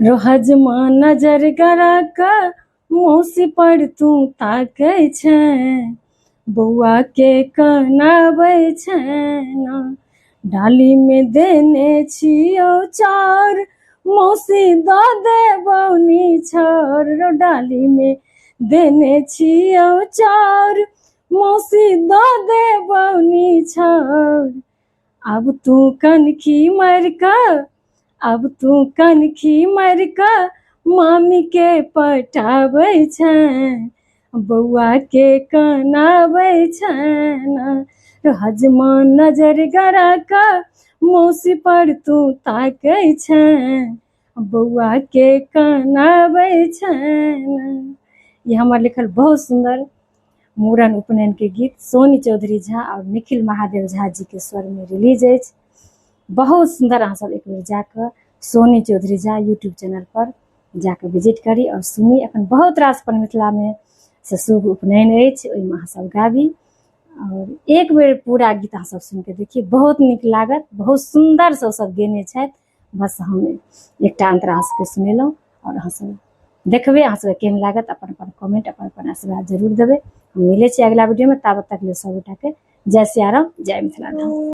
रोहजमा नजर गड़ा कऽ मौसी पर तू ताकै छै, बौआ के कनाबै छै ना। डाली मे देने छियौ चाउर, मौसी दऽ देबौ निछोर। रो डाली मे देने छियौ चाउर, मौसी दऽ देबौ निछोर। आब तू कनखी मारि कऽ, आब तू कनखी मारि कऽ मामी के पटाबै छै, बौआ के कनाबै छै ना। हजमा नजर गड़ा कऽ मौसी पर तू ताकै छै, बौआ के कनाबै छै ना। ई हमर लिखल बहुत सुंदर मूड़न उपनयन के गीत सोनी चौधरी झा और निखिल महादेव झा जी के स्वर में रिलीज अछि। बहुत सुंदर, अहाँ सब एक बेर जाकऽ सोनी चौधरी झा यूट्यूब चैनल पर जाकऽ विजिट करी और सुनी। एखन बहुत रास अपन मिथिला में से शुभ उपनयन अछि, ओहिमे अहाँ सब गाबी और एक बेर पूरा गीत अहाँ सब सुनि के देखिए, बहुत नीक लागत। बहुत सुंदर से ओ सब गेने छथि। बस हम एकटा अंतरा अहाँ सबके सुनेलहुँ और अहाँ सब देखबै अहाँ सबके केहन लागत। अपन अपन कमेंट, अपन अपन आशीर्वाद जरूर देबै। हम मिलै छी अगिला वीडियो में, ताबत तक लेल सब गोटाके जय सियाराम, जय मिथिला धाम।